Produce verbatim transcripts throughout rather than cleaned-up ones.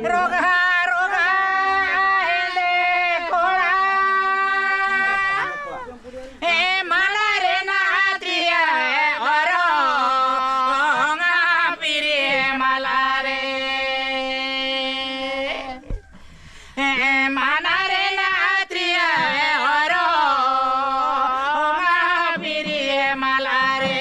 ᱨᱚᱜᱟ ᱨᱚᱜᱟ ᱦᱮᱸᱫᱮ ᱠᱚᱲᱟ, ᱮ ᱢᱟᱞᱟ ᱨᱮᱱᱟᱜ ᱛᱤᱨᱭᱳ ᱚᱨᱚᱝᱟ ᱯᱤᱨᱤ ᱢᱟᱞᱟ ᱨᱮ᱾ ᱮ ᱢᱟᱞᱟ ᱨᱮᱱᱟᱜ ᱛᱤᱨᱭᱳ ᱚᱨᱚᱝᱟ ᱯᱤᱨᱤ ᱢᱟᱞᱟ ᱨᱮ᱾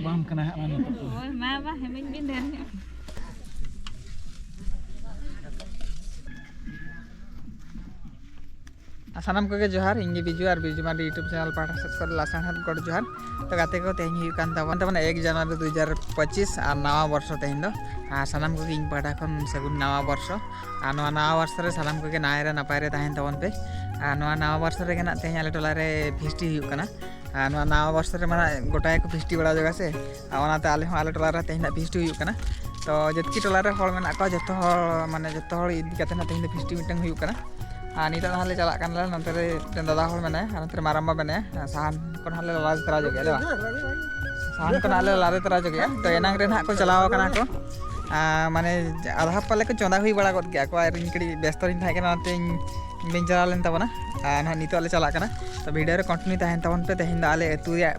ᱵᱟᱝ ᱠᱟᱱᱟ ᱦᱟᱸᱜ, ᱢᱟ ᱱᱤᱛᱚᱜ ᱫᱚ᱾ ᱦᱳᱭ, ᱢᱟ ᱵᱟ, ᱦᱮᱢᱤᱧ ᱵᱤᱱ ᱰᱷᱮᱨ ᱧᱚᱜ᱾ ᱟᱨ ᱥᱟᱱᱟᱢ ᱠᱚᱜᱮ ᱡᱚᱦᱟᱨ, ᱤᱧ ᱜᱮ ᱵᱤᱡᱩ ᱟᱨ ᱵᱤᱡᱩ ᱢᱟᱨᱰᱤ YouTube channel ᱯᱟᱦᱴᱟ ᱥᱮᱫ ᱠᱷᱚᱱ ᱞᱟᱥᱟᱲᱦᱮᱫ ᱜᱚᱰ ᱡᱚᱦᱟᱨ᱾ ᱛᱚ ᱜᱟᱛᱮ ᱠᱚ, ᱛᱮᱦᱮᱧ ᱦᱩᱭᱩᱜ ᱠᱟᱱ ᱛᱟᱵᱚᱱ, ᱛᱟᱵᱚᱱᱟ ᱮᱠ ᱡᱟᱱᱩᱣᱟᱨᱤ ᱫᱩ ᱦᱟᱡᱟᱨ ᱯᱚᱸᱪᱤᱥ ᱟᱨ ᱱᱟᱣᱟ ᱵᱚᱨᱥᱚ ᱛᱮᱦᱮᱧ ᱫᱚ᱾ ᱟᱨ ᱥᱟᱱᱟᱢ ᱠᱚᱜᱮ ᱤᱧ ᱯᱟᱦᱴᱟ ᱠᱷᱚᱱ ᱥᱟᱹᱜᱩᱱ ᱱᱟᱣᱟ ᱵᱚᱨᱥᱚ᱾ ᱟᱨ ᱱᱚᱣᱟ ᱱᱟᱣᱟ ᱵᱚᱨᱥᱚ ᱨᱮ ᱥᱟᱱᱟᱢ ᱠᱚᱜᱮ ᱱᱟᱭ ᱨᱮ ᱱᱟᱯᱟᱭ ᱨᱮ ᱛᱟᱦᱮᱱ ᱛᱟᱵᱚᱱ ᱯᱮ᱾ ᱟᱨ ᱱᱚᱣᱟ ᱱᱟᱣᱟ ᱵᱚᱨᱥᱚ ᱨᱮᱜᱮ ᱱᱟᱜ ᱛᱮᱦᱮᱧ ᱟᱞᱮ ᱴᱚᱞᱟ ᱨᱮ ᱯᱷᱤᱥᱴᱤ ᱦᱩᱭᱩᱜ ᱠᱟᱱᱟ᱾ ᱟᱨ ᱱᱚᱣᱟ ᱱᱟᱣᱟ ᱵᱚᱨᱥᱚ ᱨᱮ ᱢᱟ ᱱᱟᱜ ᱜᱚᱴᱟ ᱜᱮᱠᱚ ᱯᱷᱤᱥᱴᱤ ᱵᱟᱲᱟ ᱡᱚᱜᱟ ᱥᱮ, ᱟᱨ ᱚᱱᱟᱛᱮ ᱟᱞᱮ ᱦᱚᱸ ᱟᱞᱮ ᱴᱚᱞᱟ ᱨᱮ ᱛᱮᱦᱮᱧ ᱱᱟᱜ ᱯᱷᱤᱥᱴᱤ ᱦᱩᱭᱩᱜ ᱠᱟᱱᱟ᱾ ᱛᱚ ᱡᱚᱛᱚ ᱴᱚᱞᱟ ᱨᱮ ᱦᱚᱲ ᱢᱮᱱᱟᱜ ᱠᱚᱣᱟ, ᱡᱚᱛᱚ ᱦᱚᱲ ᱢᱟᱱᱮ ᱡᱚᱛᱚ ᱦᱚᱲ ᱤᱫᱤ ᱠᱟᱛᱮ ᱱᱟᱜ ᱛᱮᱦᱮᱧ ᱫᱚ ᱯᱷᱤᱥᱴᱤ ᱢᱤᱫᱴᱟᱝ ᱦᱩᱭᱩᱜ ᱠᱟᱱᱟ᱾ ᱟᱨ ᱱᱤᱛᱚᱜ ᱫᱚ ᱦᱟᱸᱜ ᱞᱮ ᱪᱟᱞᱟᱜ ᱠᱟᱱᱟᱞᱮ, ᱱᱚᱛᱮ ᱨᱮ ᱢᱤᱫᱴᱮᱱ ᱫᱟᱫᱟ ᱦᱚᱲ ᱢᱮᱱᱟᱭᱟ ᱟᱨ ᱱᱚᱛᱮ ᱨᱮ ᱢᱟᱨᱟᱢᱵᱟ ᱢᱮᱱᱟᱭᱟ᱾ ᱟᱨ ᱥᱟᱦᱟᱱ ᱠᱚ ᱱᱟᱦᱟᱜ ᱞᱮ ᱞᱟᱫᱮ ᱛᱚᱨᱟ ᱧᱚᱜ ᱜᱮᱭᱟ, ᱟᱞᱮ ᱵᱟᱝ? ᱥᱟᱦᱟᱱ ᱠᱚ ᱱᱟᱦᱟᱜ ᱞᱮ ᱞᱟᱫᱮ ᱛᱚᱨᱟ ᱧᱚᱜ ᱜᱮᱭᱟ᱾ ᱛᱚ ᱮᱱᱟᱝ ᱨᱮ ᱱᱟᱦᱟᱜ ᱠᱚ ᱪᱟᱞᱟᱣ ᱟᱠᱟᱱᱟ ᱠᱚ᱾ ᱟᱨ ᱢᱟᱱᱮ ᱟᱫᱷᱟ ᱯᱟᱞᱮ ᱠᱚ ᱪᱚᱸᱫᱟ ᱦᱩᱭ ᱵᱟᱲᱟ ᱜᱚᱫ ᱠᱮᱜᱼᱟ ᱠᱚ, ᱟᱨ ᱤᱧ ᱠᱟᱹᱴᱤᱡ ᱵᱮᱥᱛᱚ ᱨᱤᱧ ᱛᱟᱦᱮᱸ ᱠᱟᱱᱟ, ᱚᱱᱟᱛᱮ ᱤᱧ ᱵᱟᱹᱧ ᱪᱟᱞᱟᱣ ᱞᱮᱱ ᱛᱟᱵᱚᱱᱟ᱾ ᱟᱨ ᱱᱟᱦᱟᱜ ᱱᱤᱛᱚᱜ ᱞᱮ ᱪᱟᱞᱟᱜ ᱠᱟᱱᱟ᱾ ᱛᱚ ᱵᱷᱤᱰᱤᱭᱳ ᱨᱮ ᱠᱚᱱᱴᱤᱱᱤᱭᱩ ᱛᱟᱦᱮᱱ ᱛᱟᱵᱚᱱ ᱯᱮ᱾ ᱛᱮᱦᱮᱧ ᱫᱚ ᱟᱞᱮ ᱟᱹᱛᱩ ᱨᱮᱭᱟᱜ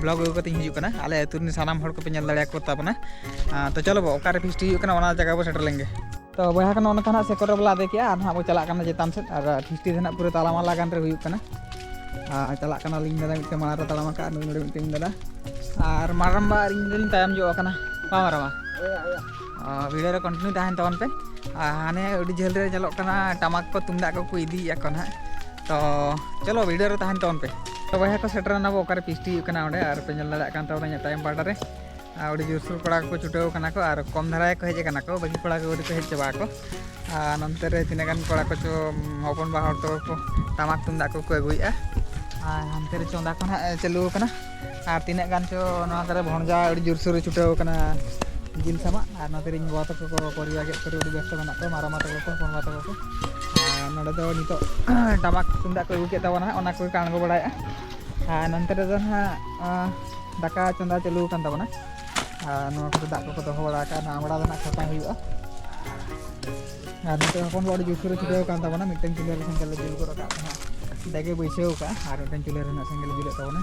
ᱵᱞᱚᱜ ᱟᱹᱜᱩ ᱠᱟᱛᱮᱧ ᱦᱤᱡᱩᱜ ᱠᱟᱱᱟ᱾ ᱟᱞᱮ ᱟᱹᱛᱩ ᱨᱮᱱ ᱥᱟᱱᱟᱢ ᱦᱚᱲ ᱠᱚᱯᱮ ᱧᱮᱞ ᱫᱟᱲᱮᱭᱟᱠᱚ ᱛᱟᱵᱚᱱᱟ᱾ ᱟᱨ ᱛᱚ ᱪᱚᱞᱚ ᱵᱚ, ᱚᱠᱟᱨᱮ ᱯᱷᱤᱥᱴᱤ ᱦᱩᱭᱩᱜ ᱠᱟᱱᱟ ᱚᱱᱟ ᱡᱟᱭᱜᱟ ᱵᱚ ᱥᱮᱴᱮᱨ ᱞᱮᱱ ᱜᱮ᱾ ᱛᱚ ᱵᱚᱭᱦᱟ ᱠᱚ, ᱱᱚᱜᱼᱚ ᱱᱚᱝᱠᱟ ᱱᱟᱦᱟᱜ ᱥᱮᱠᱚᱨ ᱨᱮ ᱵᱚᱞᱮ ᱟᱫᱮ ᱠᱮᱜᱼᱟ, ᱟᱨ ᱱᱟᱦᱟᱜ ᱵᱚ ᱪᱟᱞᱟᱜ ᱠᱟᱱᱟ ᱪᱮᱛᱟᱱ ᱥᱮᱫ᱾ ᱟᱨ ᱯᱷᱤᱥᱴᱤ ᱫᱚ ᱱᱟᱦᱟᱜ ᱯᱩᱨᱟᱹ ᱛᱟᱞᱟᱢᱟᱞᱟ ᱜᱟᱱ ᱨᱮ ᱦᱩᱭᱩᱜ ᱠᱟᱱᱟ᱾ ᱟᱨ ᱪᱟᱞᱟᱜ ᱠᱟᱱᱟᱞᱤᱧ ᱫᱟᱫᱟ ᱢᱤᱫᱴᱮᱱ ᱢᱟᱲᱟᱝ ᱨᱮ ᱛᱟᱲᱟᱢ ᱟᱠᱟᱫ, ᱱᱩᱭ ᱱᱚᱰᱮ ᱢᱤᱫᱴᱮᱱ ᱫᱟᱫᱟ, ᱟᱨ ᱢᱟᱨᱟᱢᱵᱟ ᱟᱨ ᱤᱧ ᱫᱚᱞᱤᱧ ᱛᱟᱭᱚᱢ ᱧᱚᱜ ᱟᱠᱟᱱᱟ᱾ ᱵᱟᱝ ᱢᱟᱨᱟᱢᱟ? ᱵᱷᱤᱰᱤᱭᱳ ᱨᱮ ᱠᱚᱱᱴᱤᱱᱤᱭᱩ ᱛᱟᱦᱮᱱ ᱛᱟᱵᱚᱱ ᱯᱮ᱾ ᱟᱨ ᱦᱟᱱᱮ ᱟᱹᱰᱤ ᱡᱷᱟᱹᱞ ᱨᱮ ᱧᱮᱞᱚᱜ ᱠᱟᱱᱟ ᱴᱟᱢᱟᱠ ᱠᱚ ᱛᱩᱢᱫᱟᱜ ᱠᱚᱠᱚ ᱤᱫᱤᱭᱮᱫᱼᱟ ᱠᱚ ᱱᱟᱦᱟᱜ᱾ ᱛᱚ ᱪᱚᱞᱚ, ᱵᱷᱤᱰᱤᱭᱳ ᱨᱮ ᱛᱟᱦᱮᱱ ᱛᱟᱵᱚᱱ ᱯᱮ᱾ ᱛᱚ ᱵᱚᱭᱦᱟ ᱠᱚ, ᱥᱮᱴᱮᱨ ᱮᱱᱟ ᱵᱚ ᱚᱠᱟᱨᱮ ᱯᱷᱤᱥᱴᱤ ᱦᱩᱭᱩᱜ ᱠᱟᱱᱟ ᱚᱸᱰᱮ, ᱟᱨ ᱯᱮ ᱧᱮᱞ ᱫᱟᱲᱮᱭᱟᱜ ᱠᱟᱱ ᱛᱟᱵᱚᱱᱟ ᱤᱧᱟᱹᱜ ᱛᱟᱭᱚᱢ ᱯᱟᱦᱴᱟ ᱨᱮ᱾ ᱟᱨ ᱟᱹᱰᱤ ᱡᱳᱨᱥᱳᱨ ᱠᱚᱲᱟ ᱠᱚᱠᱚ ᱪᱷᱩᱴᱟᱹᱣ ᱠᱟᱱᱟ ᱠᱚ, ᱟᱨ ᱠᱚᱢ ᱫᱷᱟᱨᱟ ᱜᱮᱠᱚ ᱦᱮᱡ ᱟᱠᱟᱱᱟ ᱠᱚ, ᱵᱟᱹᱠᱤ ᱠᱚᱲᱟ ᱠᱚ ᱟᱹᱣᱨᱤ ᱠᱚ ᱦᱮᱡ ᱪᱟᱵᱟᱜ ᱟᱠᱚ᱾ ᱟᱨ ᱱᱚᱱᱛᱮ ᱨᱮ ᱛᱤᱱᱟᱹᱜ ᱜᱟᱱ ᱠᱚᱲᱟ ᱠᱚᱪᱚ, ᱦᱚᱯᱚᱱ ᱵᱟ ᱦᱚᱲ ᱛᱟᱠᱚ ᱠᱚ ᱴᱟᱢᱟᱠ ᱛᱩᱢᱫᱟᱜ ᱠᱚᱠᱚ ᱟᱹᱜᱩᱭᱮᱫᱼᱟ᱾ ᱟᱨ ᱦᱟᱱᱛᱮ ᱨᱮ ᱪᱚᱸᱫᱟ ᱠᱚ ᱱᱟᱦᱟᱜ ᱪᱟᱹᱞᱩ ᱟᱠᱟᱱᱟ᱾ ᱟᱨ ᱛᱤᱱᱟᱹᱜ ᱜᱟᱱ ᱪᱚ ᱱᱚᱣᱟ ᱠᱚᱨᱮ ᱵᱷᱚᱱᱡᱟ ᱟᱹᱰᱤ ᱡᱳᱨᱥᱳᱨ ᱮ ᱪᱷᱩᱴᱟᱹᱣ ᱟᱠᱟᱱᱟ ᱡᱤᱞ ᱥᱟᱢᱟᱜ᱾ ᱟᱨ ᱱᱚᱛᱮ ᱨᱮ ᱤᱧ ᱵᱟᱵᱟ ᱛᱟᱠᱚ ᱠᱚ ᱯᱚᱨᱤᱵᱟᱨ ᱜᱮᱫ ᱠᱚᱨᱮ ᱟᱹᱰᱤ ᱵᱮᱥᱛᱚ ᱢᱮᱱᱟᱜ ᱠᱚᱣᱟ, ᱢᱟᱨᱟᱢᱟ ᱛᱟᱠᱚ ᱠᱚ, ᱦᱚᱯᱚᱱ ᱵᱟ ᱛᱟᱠᱚ ᱠᱚ᱾ ᱟᱨ ᱱᱚᱰᱮ ᱫᱚ ᱱᱤᱛᱚᱜ ᱴᱟᱢᱟᱠ ᱛᱩᱢᱫᱟᱜ ᱠᱚ ᱟᱹᱜᱩ ᱠᱮᱫ ᱛᱟᱵᱚᱱᱟ, ᱚᱱᱟ ᱠᱚᱜᱮ ᱠᱚ ᱟᱬᱜᱚ ᱵᱟᱲᱟᱭᱮᱫᱼᱟ᱾ ᱟᱨ ᱱᱚᱱᱛᱮ ᱨᱮᱫᱚ ᱱᱟᱦᱟᱜ, ᱟᱸ, ᱫᱟᱠᱟ ᱪᱚᱸᱫᱟ ᱪᱟᱹᱞᱩ ᱟᱠᱟᱱ ᱛᱟᱵᱚᱱᱟ᱾ ᱟᱨ ᱱᱚᱣᱟ ᱠᱚᱨᱮ ᱫᱟᱜ ᱠᱚᱠᱚ ᱫᱚᱦᱚ ᱵᱟᱲᱟ ᱟᱠᱟᱫᱼᱟ, ᱱᱚᱣᱟ ᱟᱢᱲᱟ ᱫᱚ ᱱᱟᱦᱟᱜ ᱠᱷᱟᱴᱟᱣ ᱦᱩᱭᱩᱜᱼᱟ᱾ ᱟᱨ ᱱᱚᱛᱮ ᱦᱚᱯᱚᱱ ᱵᱟ ᱟᱹᱰᱤ ᱡᱳᱨᱥᱳᱨ ᱮ ᱪᱷᱩᱴᱟᱹᱣ ᱟᱠᱟᱱ ᱛᱟᱵᱚᱱᱟ, ᱢᱤᱫᱴᱮᱱ ᱪᱩᱞᱦᱟᱹ ᱨᱮ ᱥᱮᱸᱜᱮᱞ ᱞᱮ ᱡᱩᱞ ᱜᱚᱫ ᱟᱠᱟᱫ ᱛᱟᱦᱮᱸᱫ, ᱚᱸᱰᱮ ᱜᱮ ᱵᱟᱹᱭᱥᱟᱹᱣ ᱟᱠᱟᱫᱼᱟ, ᱟᱨ ᱢᱤᱫᱴᱮᱱ ᱪᱩᱞᱦᱟᱹ ᱨᱮ ᱱᱟᱦᱟᱜ ᱥᱮᱸᱜᱮᱞ ᱡᱩᱞᱮᱫ ᱛᱟᱵᱚᱱᱟ᱾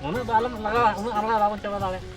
ᱩᱱᱟᱹᱜ ᱫᱚ ᱟᱞᱚᱢ ᱞᱟᱜᱟᱣᱟ, ᱩᱱᱟᱹᱜ ᱟᱢᱲᱟ ᱵᱟᱵᱚᱱ ᱪᱟᱵᱟ ᱫᱟᱲᱮᱭᱟᱜᱼᱟ᱾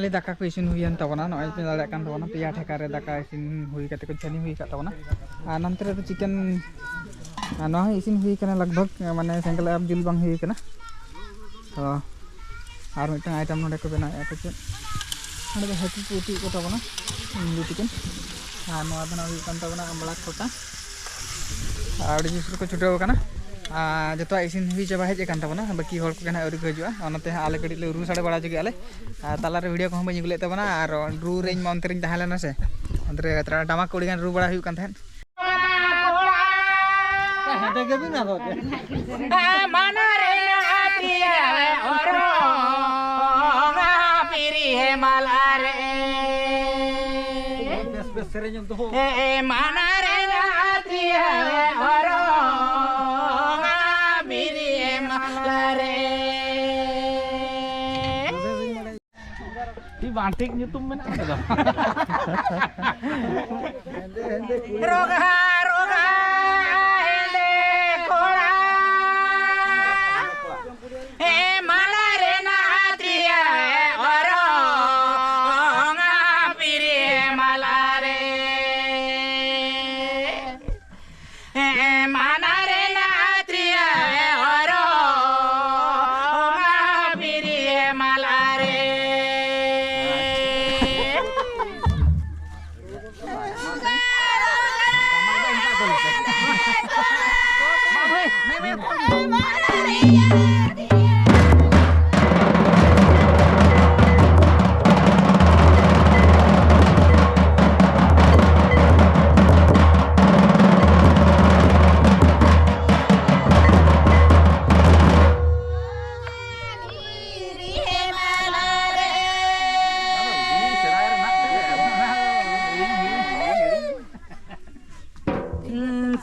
ᱫᱟᱠᱟ ᱠᱚ ᱤᱥᱤᱱ ᱦᱩᱭᱮᱱ ᱛᱟᱵᱚᱱᱟ, ᱱᱚᱜᱼᱚᱭ ᱯᱮ ᱧᱮᱞ ᱫᱟᱲᱮᱭᱟᱜ ᱠᱟᱱ ᱛᱟᱵᱚᱱᱟ, ᱯᱮᱭᱟ ᱴᱷᱮᱠᱟ ᱨᱮ ᱫᱟᱠᱟ ᱤᱥᱤᱱ ᱦᱩᱭ ᱠᱟᱛᱮ ᱠᱚ ᱪᱷᱟᱹᱱᱤ ᱦᱩᱭ ᱟᱠᱟᱫ ᱛᱟᱵᱚᱱᱟ᱾ ᱟᱨ ᱱᱚᱱᱛᱮ ᱨᱮᱫᱚ ᱪᱤᱠᱮᱱ, ᱟᱨ ᱱᱚᱣᱟ ᱦᱚᱸ ᱤᱥᱤᱱ ᱦᱩᱭ ᱠᱟᱱᱟ ᱞᱟᱜᱽ ᱵᱷᱟᱜᱽ, ᱢᱟᱱᱮ ᱥᱮᱸᱜᱮᱞ ᱟᱨ ᱡᱩᱞ ᱵᱟᱝ ᱦᱩᱭ ᱠᱟᱱᱟ᱾ ᱛᱚ ᱟᱨ ᱢᱤᱫᱴᱟᱝ ᱟᱭᱴᱮᱢ ᱱᱚᱰᱮ ᱠᱚ ᱵᱮᱱᱟᱣᱮᱫᱼᱟ ᱠᱚ ᱪᱮᱫ, ᱱᱚᱰᱮ ᱫᱚ ᱦᱟᱹᱠᱩ ᱠᱚ ᱩᱛᱩᱭᱮᱫ ᱠᱚ ᱛᱟᱵᱚᱱᱟ, ᱤᱧ ᱫᱤᱫᱤ ᱛᱤᱠᱤᱱ᱾ ᱟᱨ ᱱᱚᱣᱟ ᱫᱚ ᱱᱟᱜ ᱦᱩᱭᱩᱜ ᱠᱟᱱ ᱛᱟᱵᱚᱱᱟ ᱟᱢᱵᱽᱲᱟ ᱠᱷᱚᱴᱟ᱾ ᱟᱨ ᱟᱹᱰᱤ ᱡᱳᱨ ᱠᱚ ᱪᱷᱩᱴᱟᱹᱣ ᱟᱠᱟᱱᱟ᱾ ᱟᱨ ᱡᱚᱛᱚᱣᱟᱜ ᱤᱥᱤᱱ ᱦᱩᱭ ᱪᱟᱵᱟ ᱦᱮᱡ ᱟᱠᱟᱱ ᱛᱟᱵᱚᱱᱟ, ᱵᱟᱹᱠᱤ ᱦᱚᱲ ᱠᱚᱜᱮ ᱱᱟᱜ ᱟᱹᱣᱨᱤ ᱠᱚ ᱦᱤᱡᱩᱜᱼᱟ᱾ ᱚᱱᱟᱛᱮ ᱦᱟᱸᱜ ᱟᱞᱮ ᱠᱟᱹᱴᱤᱡ ᱞᱮ ᱨᱩ ᱥᱟᱰᱮ ᱵᱟᱲᱟ ᱦᱚᱪᱚ ᱠᱮᱜᱼᱟ ᱞᱮ᱾ ᱟᱨ ᱛᱟᱞᱟᱨᱮ ᱵᱷᱤᱰᱤᱭᱳ ᱠᱚᱦᱚᱸ ᱵᱟᱹᱧ ᱟᱹᱜᱩ ᱞᱮᱫ ᱛᱟᱵᱚᱱᱟ᱾ ᱟᱨ ᱨᱩ ᱨᱮ ᱤᱧ ᱢᱟ ᱚᱱᱛᱮ ᱨᱤᱧ ᱛᱟᱦᱮᱸ ᱞᱮᱱᱟ ᱥᱮ, ᱚᱱᱛᱮ ᱨᱮ ᱴᱟᱢᱟᱠ ᱠᱚ ᱟᱹᱰᱤ ᱜᱟᱱ ᱨᱩ ᱵᱟᱲᱟ ᱦᱩᱭᱩᱜ ᱠᱟᱱ ᱛᱟᱦᱮᱸᱫ᱾ ᱢᱟᱱᱟ ᱨᱮᱱᱟᱜ ᱛᱮᱭᱟᱨ ᱚᱨᱚᱝ ᱯᱤᱨᱤ ᱦᱮᱢᱟᱞ ᱨᱮ᱾ ᱵᱮᱥ ᱵᱮᱥ ᱥᱮᱨᱮᱧ ᱮᱢ ᱫᱚᱦᱚ᱾ ᱮ ᱢᱟᱱᱟ ᱨᱮᱱᱟᱜ ᱛᱮᱭᱟᱨ ᱚᱨᱚᱝ ᱯᱤᱨᱤ ᱦᱮᱢᱟᱞ ᱨᱮ᱾ ᱵᱟᱝ ᱴᱷᱤᱠ ᱧᱩᱛᱩᱢ ᱢᱮᱱᱟᱜᱼᱟ ᱚᱸᱰᱮ ᱫᱚ᱾ ᱨᱚᱜᱟ ᱨᱚᱜᱟ ᱦᱮᱸᱫᱮ ᱠᱚᱲᱟ, ᱮ ᱢᱟᱞᱟ ᱨᱮᱱᱟᱜ ᱛᱮᱭᱟᱨ ᱚᱨᱚᱝ ᱯᱤᱨᱤ ᱢᱟᱞᱟ ᱨᱮ᱾ ᱢᱟᱱᱟ ᱨᱮᱱᱟᱜ ᱛᱮᱭᱟᱨ ᱚᱨᱚᱝ ᱯᱤᱨᱤ ᱢᱟᱞᱟ ᱨᱮ᱾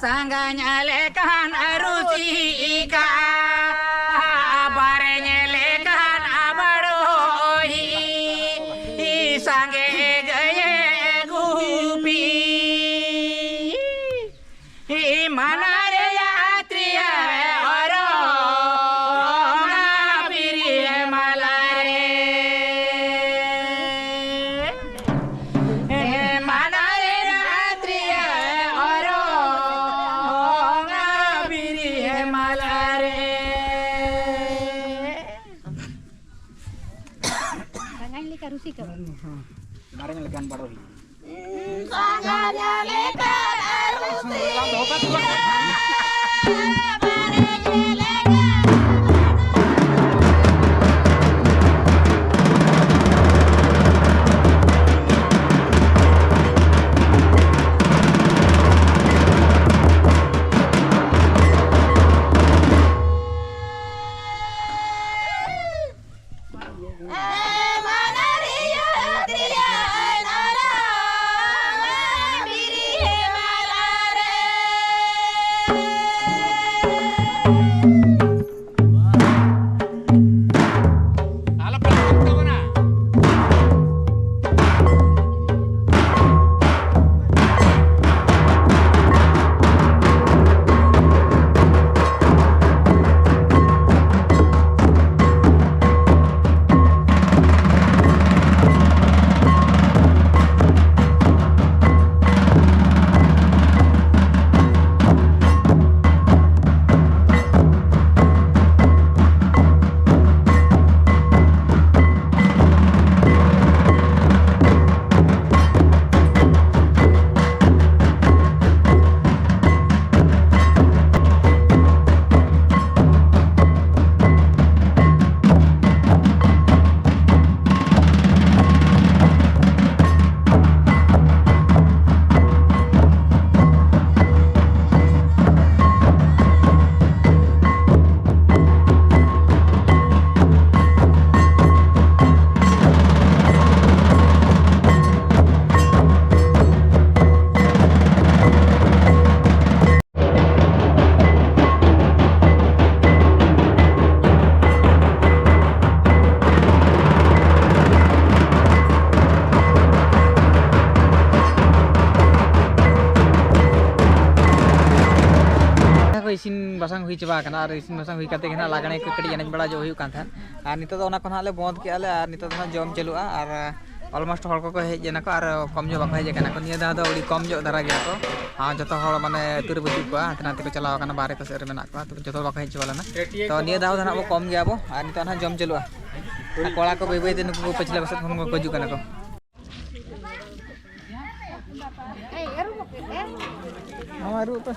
ᱥᱟᱸᱜᱟᱧ ᱞᱮᱠᱟᱱ ᱟᱹᱨᱩ ᱪᱤᱠᱟ, ᱵᱟᱨᱮᱧ ᱞᱮᱠᱟᱱ ᱟᱵᱟᱲᱳᱦᱤ, ᱥᱟᱸᱜᱮ ᱜᱟᱹᱭᱮ ᱜᱩᱯᱤ᱾ ᱢᱟᱱᱟ ᱨᱮᱭᱟᱜ ᱛᱮᱭᱟᱨ ᱚᱨᱚᱝ ᱯᱤᱨᱤ ᱢᱟᱞᱟ ᱨᱮ᱾ ᱢᱟᱨᱮ ᱞᱮᱠᱟᱱ ᱵᱟᱲᱳᱦᱤ᱾ ᱠᱚ ᱤᱥᱤᱱ ᱵᱟᱥᱟᱝ ᱦᱩᱭ ᱪᱟᱵᱟ ᱟᱠᱟᱱᱟ, ᱟᱨ ᱤᱥᱤᱱ ᱵᱟᱥᱟᱝ ᱦᱩᱭ ᱠᱟᱛᱮ ᱜᱮ ᱱᱟᱦᱟᱜ ᱞᱟᱜᱽᱬᱮ ᱠᱚ ᱠᱟᱹᱴᱤᱡ ᱮᱱᱮᱡ ᱵᱟᱲᱟ ᱧᱚᱜ ᱦᱩᱭᱩᱜ ᱠᱟᱱ ᱛᱟᱦᱮᱸᱫ᱾ ᱟᱨ ᱱᱤᱛᱚᱜ ᱫᱚ ᱚᱱᱟ ᱠᱚ ᱱᱟᱦᱟᱜ ᱞᱮ ᱵᱚᱱᱫ ᱠᱮᱜᱼᱟ ᱞᱮ, ᱟᱨ ᱱᱤᱛᱚᱜ ᱫᱚ ᱱᱟᱦᱟᱜ ᱡᱚᱢ ᱪᱟᱹᱞᱩᱜᱼᱟ᱾ ᱟᱨ almost ᱦᱚᱲ ᱠᱚᱠᱚ ᱦᱮᱡ ᱮᱱᱟ ᱠᱚ, ᱟᱨ ᱠᱚᱢ ᱧᱚᱜ ᱵᱟᱠᱚ ᱦᱮᱡ ᱟᱠᱟᱱᱟ ᱠᱚ᱾ ᱱᱤᱭᱟᱹ ᱫᱷᱟᱣ ᱫᱚ ᱟᱹᱰᱤ ᱠᱚᱢ ᱧᱚᱜ ᱫᱷᱟᱨᱟ ᱜᱮᱭᱟ ᱠᱚ᱾ ᱟᱨ ᱡᱚᱛᱚ ᱦᱚᱲ ᱢᱟᱱᱮ ᱟᱹᱛᱩ ᱨᱮ ᱵᱟᱹᱪᱩᱜ ᱠᱚᱣᱟ, ᱦᱟᱱᱛᱮ ᱱᱟᱛᱮ ᱠᱚ ᱪᱟᱞᱟᱣ ᱟᱠᱟᱱᱟ, ᱵᱟᱦᱨᱮ ᱠᱚ ᱥᱮᱫ ᱨᱮ ᱢᱮᱱᱟᱜ ᱠᱚᱣᱟ᱾ ᱛᱚ ᱡᱚᱛᱚ ᱦᱚᱲ ᱵᱟᱠᱚ ᱦᱮᱡ ᱪᱟᱵᱟ ᱞᱮᱱᱟ᱾ ᱛᱚ ᱱᱤᱭᱟᱹ ᱫᱷᱟᱣ ᱫᱚ ᱱᱟᱦᱟᱜ ᱵᱚ ᱠᱚᱢ ᱜᱮᱭᱟ ᱵᱚ, ᱟᱨ ᱱᱤᱛᱚᱜ ᱱᱟᱦᱟᱜ ᱡᱚᱢ ᱪᱟᱹᱞᱩᱜᱼᱟ᱾ ᱠᱚᱲᱟ ᱠᱚ ᱵᱟᱹᱭ ᱵᱟᱹᱭ ᱛᱮ ᱱᱩᱠᱩ ᱠᱚ ᱯᱟᱹᱪᱷᱞᱟᱹ ᱠᱚ ᱥᱮᱫ ᱠᱷᱚᱱ ᱠᱚ ᱦᱤᱡᱩᱜ ᱠᱟᱱᱟ ᱠᱚ᱾ ᱱᱚᱣᱟ ᱨᱩ ᱯᱮ᱾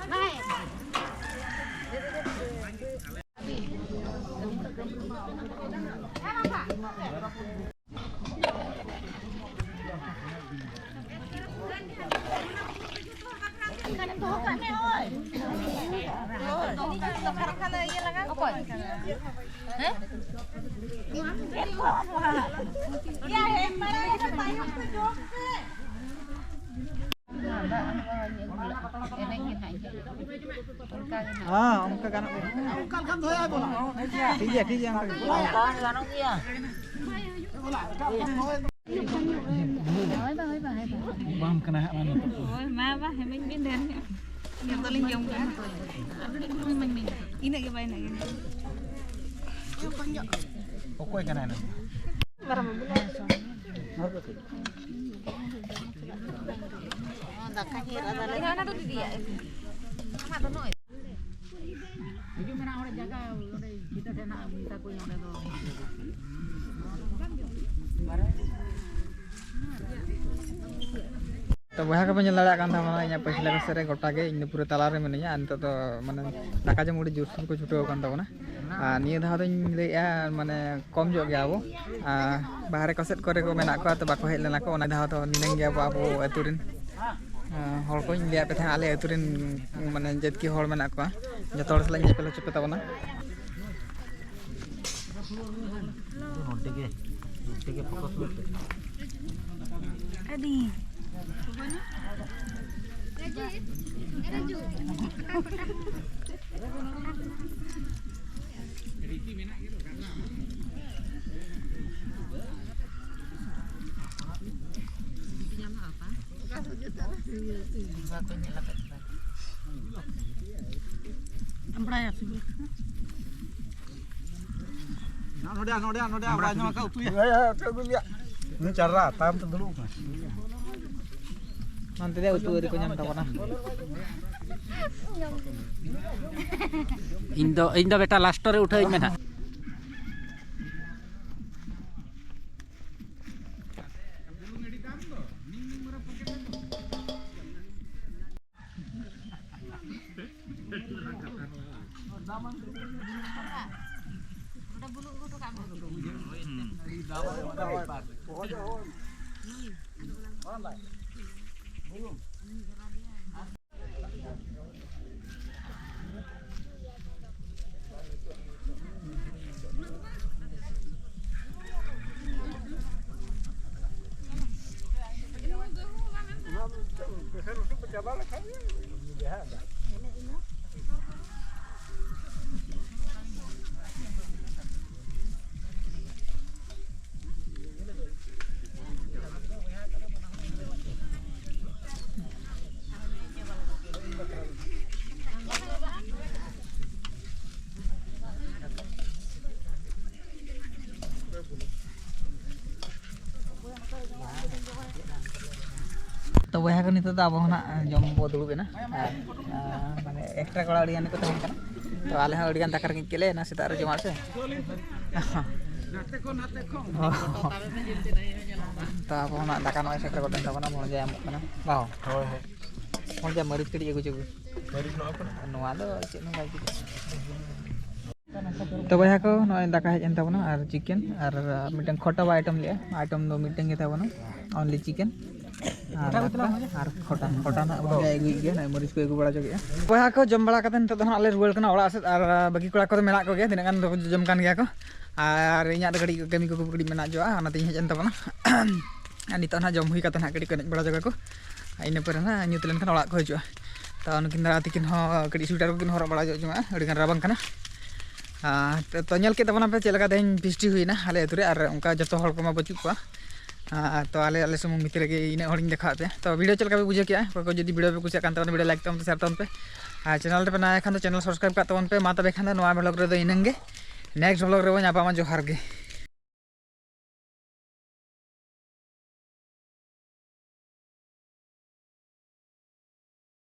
ᱦᱮᱸ, ᱚᱱᱠᱟ ᱜᱟᱱᱚᱜ ᱜᱮᱭᱟ᱾ ᱴᱷᱤᱠ ᱜᱮᱭᱟ, ᱴᱷᱤᱠ ᱜᱮᱭᱟ, ᱚᱱᱠᱟ ᱜᱮ᱾ ᱦᱳᱭ ᱵᱟ, ᱦᱳᱭ ᱵᱟ, ᱦᱳᱭ ᱵᱟ᱾ ᱵᱟᱢ ᱠᱟᱱᱟ ᱦᱟᱸᱜ, ᱢᱟ ᱱᱤᱛᱚᱜ᱾ ᱦᱳᱭ, ᱢᱟ ᱵᱟ, ᱦᱮᱢᱮᱧ ᱵᱤᱱ ᱰᱷᱮᱨ ᱧᱚᱜ᱾ ᱡᱚᱛᱚ ᱞᱤᱧ ᱡᱚᱢ ᱠᱟᱜᱼᱟ᱾ ᱤᱱᱟᱹᱜ ᱜᱮ ᱵᱟ, ᱤᱱᱟᱹᱜ ᱜᱮ᱾ ᱚᱠᱚᱭ ᱠᱟᱱᱟᱭ ᱱᱟᱝ? ᱫᱟᱠᱟᱧ ᱮᱨ ᱟᱫᱟ ᱞᱮ᱾ ᱚᱱᱟ ᱫᱚ ᱫᱤᱫᱤᱭᱟᱜ᱾ ᱟᱢᱟᱜ ᱫᱚ ᱱᱚᱜᱼᱚᱭ᱾ ᱦᱤᱡᱩᱜ ᱢᱮ ᱱᱟᱜ, ᱚᱸᱰᱮ ᱡᱟᱭᱜᱟ, ᱚᱸᱰᱮ ᱪᱷᱤᱛᱟᱹ ᱴᱷᱮᱱ ᱱᱟᱜ ᱢᱮᱛᱟ ᱠᱚᱣᱟᱧ ᱚᱸᱰᱮ ᱫᱚ᱾ ᱛᱚ ᱵᱚᱭᱦᱟ ᱠᱚᱯᱮ ᱧᱮᱞ ᱫᱟᱲᱮᱭᱟᱜ ᱠᱟᱱ ᱛᱟᱵᱚᱱᱟ, ᱤᱧᱟᱹᱜ ᱯᱟᱹᱪᱷᱞᱟᱹ ᱯᱟᱥᱮ ᱨᱮ ᱜᱚᱴᱟ ᱜᱮ, ᱤᱧ ᱫᱚ ᱯᱩᱨᱟᱹ ᱛᱟᱞᱟ ᱨᱮ ᱢᱤᱱᱟᱹᱧᱟ᱾ ᱟᱨ ᱱᱤᱛᱚᱜ ᱫᱚ ᱢᱟᱱᱮ ᱫᱟᱠᱟ ᱡᱚᱢ ᱟᱹᱰᱤ ᱡᱳᱨᱥᱳᱨ ᱠᱚ ᱪᱷᱩᱴᱟᱹᱣ ᱟᱠᱟᱱ ᱛᱟᱵᱚᱱᱟ᱾ ᱟᱨ ᱱᱤᱭᱟᱹ ᱫᱷᱟᱣ ᱫᱚᱧ ᱞᱟᱹᱭᱮᱫᱼᱟ, ᱢᱟᱱᱮ ᱠᱚᱢ ᱧᱚᱜ ᱜᱮᱭᱟ ᱵᱚ᱾ ᱟᱨ ᱵᱟᱦᱨᱮ ᱠᱚ ᱥᱮᱫ ᱠᱚᱨᱮ ᱠᱚ ᱢᱮᱱᱟᱜ ᱠᱚᱣᱟ, ᱛᱚ ᱵᱟᱠᱚ ᱦᱮᱡ ᱞᱮᱱᱟ ᱠᱚ᱾ ᱚᱱᱟ ᱫᱷᱟᱣ ᱫᱚ ᱱᱤᱱᱟᱹᱝ ᱜᱮᱭᱟ ᱵᱚ ᱟᱵᱚ ᱟᱹᱛᱩ ᱨᱮᱱ᱾ ᱟᱨ ᱦᱚᱲ ᱠᱚᱧ ᱞᱟᱹᱭᱟᱫ ᱯᱮ ᱛᱟᱦᱮᱸᱫ, ᱟᱞᱮ ᱟᱹᱛᱩ ᱨᱮᱱ ᱢᱟᱱᱮ ᱡᱟᱹᱛᱠᱤ ᱦᱚᱲ ᱢᱮᱱᱟᱜ ᱠᱚᱣᱟ, ᱡᱚᱛᱚ ᱦᱚᱲ ᱥᱟᱞᱟᱜ ᱤᱧ ᱧᱮᱯᱮᱞ ᱦᱚᱪᱚ ᱯᱮ ᱛᱟᱵᱚᱱᱟ᱾ ᱱᱚᱰᱮ ᱜᱮ, ᱱᱚᱰᱮ ᱜᱮ focus ᱢᱮ᱾ ᱟᱹᱰᱤ᱾ ᱱᱚᱰᱮ, ᱱᱚᱰᱮ, ᱱᱚᱰᱮ, ᱟᱵᱟᱨ ᱧᱚᱜ ᱟᱠᱟ ᱩᱛᱩᱭᱟ᱾ ᱦᱮᱸ, ᱦᱮᱸ, ᱩᱛᱩ ᱟᱹᱜᱩᱭ ᱜᱮᱭᱟ᱾ ᱩᱱᱤ ᱪᱟᱨᱟ ᱛᱟᱭᱚᱢ ᱛᱮ ᱫᱩᱲᱩᱵ ᱟᱠᱟᱱᱟ᱾ ᱱᱚᱱᱛᱮ ᱫᱚ ᱩᱛᱩ ᱟᱹᱣᱨᱤ ᱠᱚ ᱧᱟᱢ ᱛᱟᱵᱚᱱᱟ᱾ ᱤᱧ ᱫᱚ, ᱤᱧ ᱫᱚ ᱵᱮᱴᱟ last ᱨᱮ ᱩᱴᱷᱟᱹᱣ ᱤᱧ ᱢᱮ ᱱᱟᱦᱟᱜ᱾ ᱛᱚ ᱵᱚᱭᱦᱟ ᱠᱚ, ᱱᱤᱛᱚᱜ ᱫᱚ ᱟᱵᱚ ᱦᱚᱸ ᱱᱟᱜ ᱡᱚᱢ ᱵᱚ ᱫᱩᱲᱩᱵ ᱮᱱᱟ᱾ ᱟᱨ ᱟᱨ ᱢᱟᱱᱮ ᱮᱠᱥᱴᱨᱟ ᱠᱚᱲᱟ ᱟᱹᱰᱤ ᱜᱟᱱ ᱜᱮᱠᱚ ᱛᱟᱦᱮᱸ ᱠᱟᱱᱟ᱾ ᱛᱚ ᱟᱞᱮ ᱦᱚᱸ ᱟᱹᱰᱤ ᱜᱟᱱ ᱫᱟᱠᱟ ᱨᱮᱸᱜᱮᱡ ᱠᱮᱫ ᱞᱮ ᱮᱱᱟ ᱥᱮᱛᱟᱜ ᱨᱮ ᱡᱚᱢᱟᱜ ᱥᱮ᱾ ᱛᱚ ᱟᱵᱚ ᱦᱚᱸ ᱱᱟᱜ ᱫᱟᱠᱟ ᱱᱚᱜᱼᱚᱭ ᱥᱮᱴᱮᱨ ᱜᱚᱫ ᱮᱱ ᱛᱟᱵᱚᱱᱟ, ᱵᱷᱚᱸᱡᱟᱭ ᱮᱢᱚᱜ ᱠᱟᱱᱟ᱾ ᱵᱟᱦ, ᱦᱳᱭ, ᱦᱳᱭ᱾ ᱵᱷᱚᱸᱡᱟ ᱢᱟᱹᱨᱤᱪ ᱠᱟᱹᱴᱤᱡ ᱟᱹᱜᱩ ᱦᱚᱪᱚ ᱟᱹᱜᱩ᱾ ᱢᱟᱹᱨᱤᱪ ᱱᱚᱣᱟ ᱠᱚᱨᱮ? ᱱᱚᱣᱟ ᱫᱚ ᱪᱮᱫ ᱦᱚᱸ ᱵᱟᱭ ᱪᱤᱠᱟᱹᱜᱼᱟ᱾ ᱛᱚ ᱵᱚᱭᱦᱟ ᱠᱚ, ᱱᱚᱜᱼᱚᱭ ᱫᱟᱠᱟ ᱦᱮᱡ ᱮᱱ ᱛᱟᱵᱚᱱᱟ ᱟᱨ ᱪᱤᱠᱮᱱ ᱟᱨ ᱢᱤᱫᱴᱮᱱ ᱠᱷᱚᱴᱟ ᱵᱚ ᱟᱭᱴᱮᱢ ᱞᱮᱜᱼᱟ᱾ ᱟᱭᱴᱮᱢ ᱫᱚ ᱢᱤᱫᱴᱮᱱ ᱜᱮ ᱛᱟᱵᱚᱱᱟ, ᱚᱱᱞᱤ ᱪᱤᱠᱮᱱ ᱟᱨ ᱫᱟᱠᱟ ᱟᱨ ᱠᱷᱚᱴᱟ᱾ ᱠᱷᱚᱴᱟ ᱱᱟᱜ ᱵᱚᱱ ᱟᱹᱜᱩᱭᱮᱫ ᱜᱮᱭᱟ, ᱱᱚᱜᱼᱚᱭ ᱢᱟᱹᱨᱤᱪ ᱠᱚ ᱟᱹᱜᱩ ᱵᱟᱲᱟ ᱦᱚᱪᱚ ᱠᱮᱫᱼᱟ᱾ ᱵᱚᱭᱦᱟ ᱠᱚ, ᱡᱚᱢ ᱵᱟᱲᱟ ᱠᱟᱛᱮ ᱱᱤᱛᱚᱜ ᱫᱚ ᱦᱟᱸᱜ ᱞᱮ ᱨᱩᱣᱟᱹᱲ ᱠᱟᱱᱟ ᱚᱲᱟᱜ ᱥᱮᱫ᱾ ᱟᱨ ᱵᱟᱹᱠᱤ ᱠᱚᱲᱟ ᱠᱚᱫᱚ ᱢᱮᱱᱟᱜ ᱠᱚᱜᱮᱭᱟ, ᱛᱤᱱᱟᱹᱜ ᱜᱟᱱ ᱫᱚ ᱡᱚᱢ ᱠᱟᱱ ᱜᱮᱭᱟ ᱠᱚ᱾ ᱟᱨ ᱤᱧᱟᱹᱜ ᱫᱚ ᱠᱟᱹᱴᱤᱡ ᱠᱟᱹᱢᱤ ᱠᱚ ᱠᱟᱹᱴᱤᱡ ᱢᱮᱱᱟᱜ ᱧᱚᱜᱼᱟ, ᱚᱱᱟᱛᱮᱧ ᱦᱮᱡ ᱮᱱ ᱛᱟᱵᱚᱱᱟ᱾ ᱟᱨ ᱱᱤᱛᱚᱜ ᱱᱟᱦᱟᱜ ᱡᱚᱢ ᱦᱩᱭ ᱠᱟᱛᱮ ᱱᱟᱦᱟᱜ ᱠᱟᱹᱴᱤᱡ ᱠᱚ ᱮᱱᱮᱡ ᱵᱟᱲᱟ ᱧᱚᱜᱟ ᱠᱚ᱾ ᱟᱨ ᱤᱱᱟᱹ ᱯᱚᱨᱮ ᱱᱟᱦᱟᱜ ᱧᱩᱛ ᱞᱮᱱᱠᱷᱟᱱ ᱚᱲᱟᱜ ᱠᱚ ᱦᱤᱡᱩᱜᱼᱟ᱾ ᱛᱚ ᱱᱩᱠᱤᱱ ᱫᱟᱫᱟ ᱛᱟᱹᱠᱤᱱ ᱦᱚᱸ ᱠᱟᱹᱴᱤᱡ ᱥᱩᱭᱮᱴᱟᱨ ᱠᱚᱠᱤᱱ ᱦᱚᱨᱚᱜ ᱵᱟᱲᱟ ᱧᱚᱜ ᱡᱚᱝᱟ, ᱟᱹᱰᱤᱜᱟᱱ ᱨᱟᱵᱟᱝ ᱠᱟᱱᱟ᱾ ᱟᱨ ᱛᱚ, ᱛᱚ ᱧᱮᱞ ᱠᱮᱫ ᱛᱟᱵᱚᱱᱟᱯᱮ ᱪᱮᱫ ᱞᱮᱠᱟ ᱛᱮᱦᱮᱧ ᱯᱷᱤᱥᱴᱤ ᱦᱩᱭᱱᱟ ᱟᱞᱮ ᱟᱹᱛᱩ ᱨᱮ, ᱟᱨ ᱚᱱᱠᱟ ᱡᱚᱛᱚ ᱦᱚᱲ ᱠᱚᱢᱟ ᱵᱟᱹᱪᱩᱜ ᱠᱚᱣᱟ᱾ ᱟᱨ ᱛᱚ ᱟᱞᱮ, ᱟᱞᱮ ᱥᱩᱢᱩᱝ ᱵᱷᱤᱛᱨᱤ ᱨᱮᱜᱮ ᱤᱱᱟᱹᱜ ᱦᱚᱲᱤᱧ ᱫᱮᱠᱷᱟᱣᱟᱫ ᱯᱮᱭᱟ᱾ ᱛᱚ ᱵᱷᱤᱰᱤᱭᱳ ᱪᱮᱫ ᱞᱮᱠᱟ ᱯᱮ ᱵᱩᱡᱷᱟᱹᱣ ᱠᱮᱜᱼᱟ? ᱚᱠᱚᱭ ᱠᱚ ᱡᱩᱫᱤ ᱵᱷᱤᱰᱤᱭᱳ ᱯᱮ ᱠᱩᱥᱤᱭᱟᱜ ᱠᱟᱱ ᱛᱟᱵᱚᱱᱟ, ᱵᱷᱤᱰᱤᱭᱳ ᱞᱟᱭᱤᱠ ᱛᱟᱵᱚᱱ ᱯᱮ, ᱥᱮᱭᱟᱨ ᱛᱟᱵᱚᱱ ᱯᱮ᱾ ᱟᱨ ᱪᱮᱱᱮᱞ ᱨᱮᱯᱮ ᱱᱟᱣᱟ ᱠᱷᱟᱱ ᱫᱚ ᱪᱮᱱᱮᱞ ᱥᱟᱵᱥᱠᱨᱟᱭᱤᱵ ᱠᱟᱜ ᱛᱟᱵᱚᱱ ᱯᱮ᱾ ᱢᱟ ᱛᱚᱵᱮ ᱠᱷᱟᱱ ᱫᱚ ᱱᱚᱣᱟ ᱵᱷᱞᱚᱜ ᱨᱮᱫᱚ ᱤᱱᱟᱹᱝ ᱜᱮ, ᱱᱮᱠᱥᱴ ᱵᱷᱞᱚᱜ ᱨᱮᱵᱚᱱ ᱧᱟᱯᱟᱢᱟ᱾ ᱡᱚᱦᱟᱨ ᱜᱮ᱾